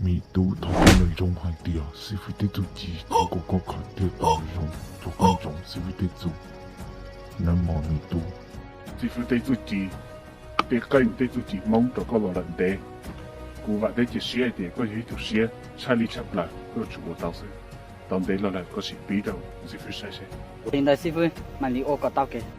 Me tub, thov koj nco ntsoov hais tias xib fwb tej txuj ci, thov kom koj khaws thiab tau zoo, thov koj ntsoov xib fwb tej txuj. Nab mog me tub, xib fwb tej txuj ci, tej qeej tej txuj ci Hmoob rau koj los lawm ntev. Kuv vam thiab cia siab hais tias koj yog ib tug siab tshaj lij tshaj plaws, koj yuav tsum ua tau xwb. Tau ntev los lawm koj sim pib rau xib fwb saib seb. Li ntawd xib fwb mam li ua kom tau kev.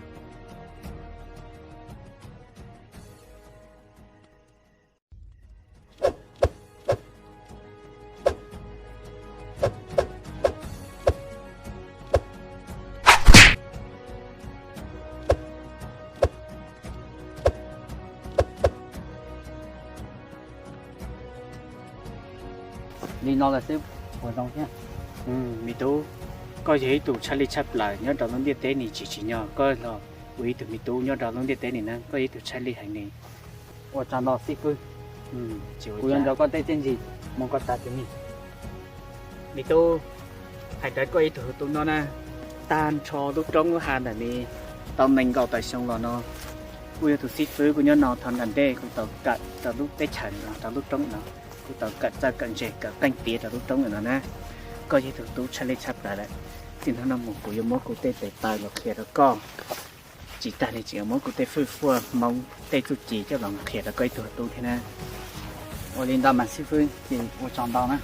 Li no lawm xwb puas zoo thiab? Me tub, koj yog ib tug tshaj lij tshaj plaws nyob rau lub ntiaj teb ni, tsis tsim nyog koj los ua ib tug me tub nyob rau lub ntiaj teb ni na, koj yog ib tug tshaj lij heev li. Ua tsaug ntau xib fwb. Kuv yuav nrog koj tej txiaj ntsig mus kom tag tus ni. Me tub, hais tias koj ib tug tub no na, tag nrho lub roob lub hav ntawm ni tau nees nkaum tawm xyoo los no, kuv yog tus xib fwb, kuv nyob no thaum nram ntej kuv tau kawm rau lub teb chaws no, rau lub roob no, kuv tau kawm txawj kawm ntse kawm qeej tiav rau lub roob no na. Koj yog ib tug tub tshaj lij tshaj plaws lawm, txij hnub no mus kuv yuav muab kuv tej tes taw los qhia rau koj. Tsis tag li tseem yuav muab kuv tej hwj fuaj Hmoob tej txuj ci coj los qhia rau koj ib tug tub thiab na. Ua li ntawd mas xib fwb, ces ua tsaug ntau na.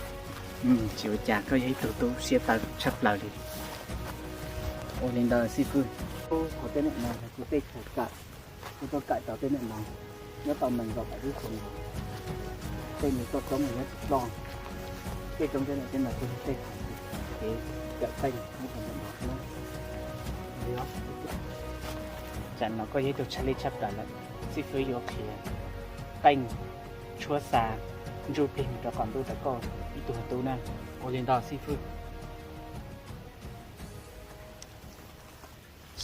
Tsis ua cas, koj yog ib tug tub siab tawv tshaj plaws li. Ua li ntawd xib fwb, kuv tej niam no kuv tej khaws kawm, kuv tuaj kawm tau tej niam no nyob tau nees nkaum tawm lub xyoo no, tej me toj roob nyob tsis ploj, tej roob tej niam tej no kuj yog tej khaws kev kawm qeej nyob rau ntawm no thiab. Tsam no koj yog ib tug tshaj lij tshaj plaws lawm, xib fwb yuav qhia qeej, tshuab xa, ntsuj plig mus rau qhov ntuj rau koj ib tug tub na. Ua li ntawd xib fwb,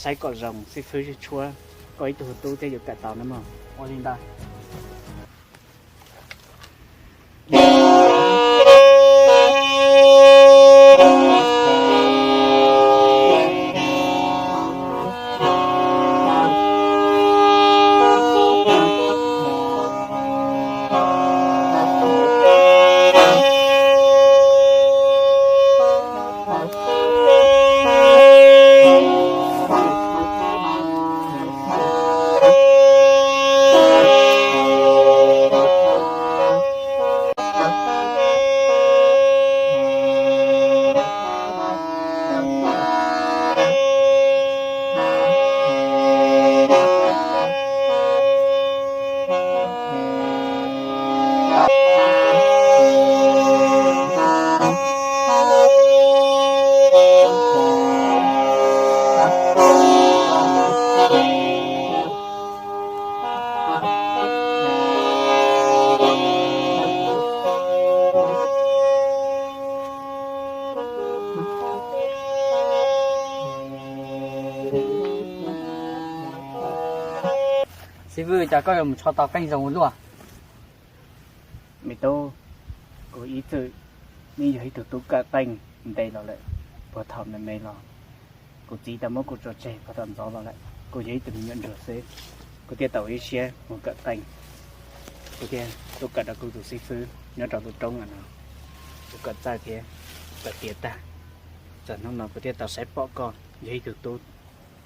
saib kom zoo, xib fwb tshuab koj ib tug tub thiab yuav kawm tau na mog. Ua li ntawd. Xib fwb, cas koj yuav mus tsho tau qeej zoo ua luaj? Me tub, kuv ib txwm yeej yog ib tug tub kawm qeej ntev los lawm, puag thaum me me los kuv txiv tau muab kuv tso tseg puag thaum ntxov los lawm, kuv yog ib tug me nyuam ntsuag xwb, kuv thiaj tau ua ib siab mus kawm qeej. Kuv thiaj tuaj kawm rau kuv tus xib fwb nyob rau lub roob no, kuv kawm txawj thiab kawm tiav tag. Txog hnub no kuv thiaj tau saib pom koj yog ib tug tub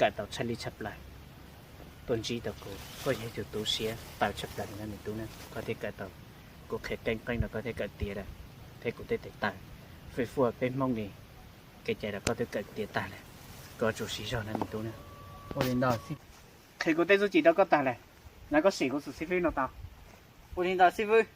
kawm tau tshaj lij tshaj plaws tuaj ntsib tau kuv, koj yog ib tug tub siab tawv tshaj plaws li na me tub na. Koj thiaj kawm tau, kuv qhia qeej qeej rau koj thiaj kawm tiav lawm, thiab kuv tej tes taw, hwj fuaj peb Hmoob li kev cai rau koj twb kawm tiav tag lawm. Koj tsum siv zog na me tub na. Ua li ntawd, qhia kuv tej txuj ci rau koj tag lawm, na koj sim kuv tus xib fwb no tau. Ua li ntawd xib fwb.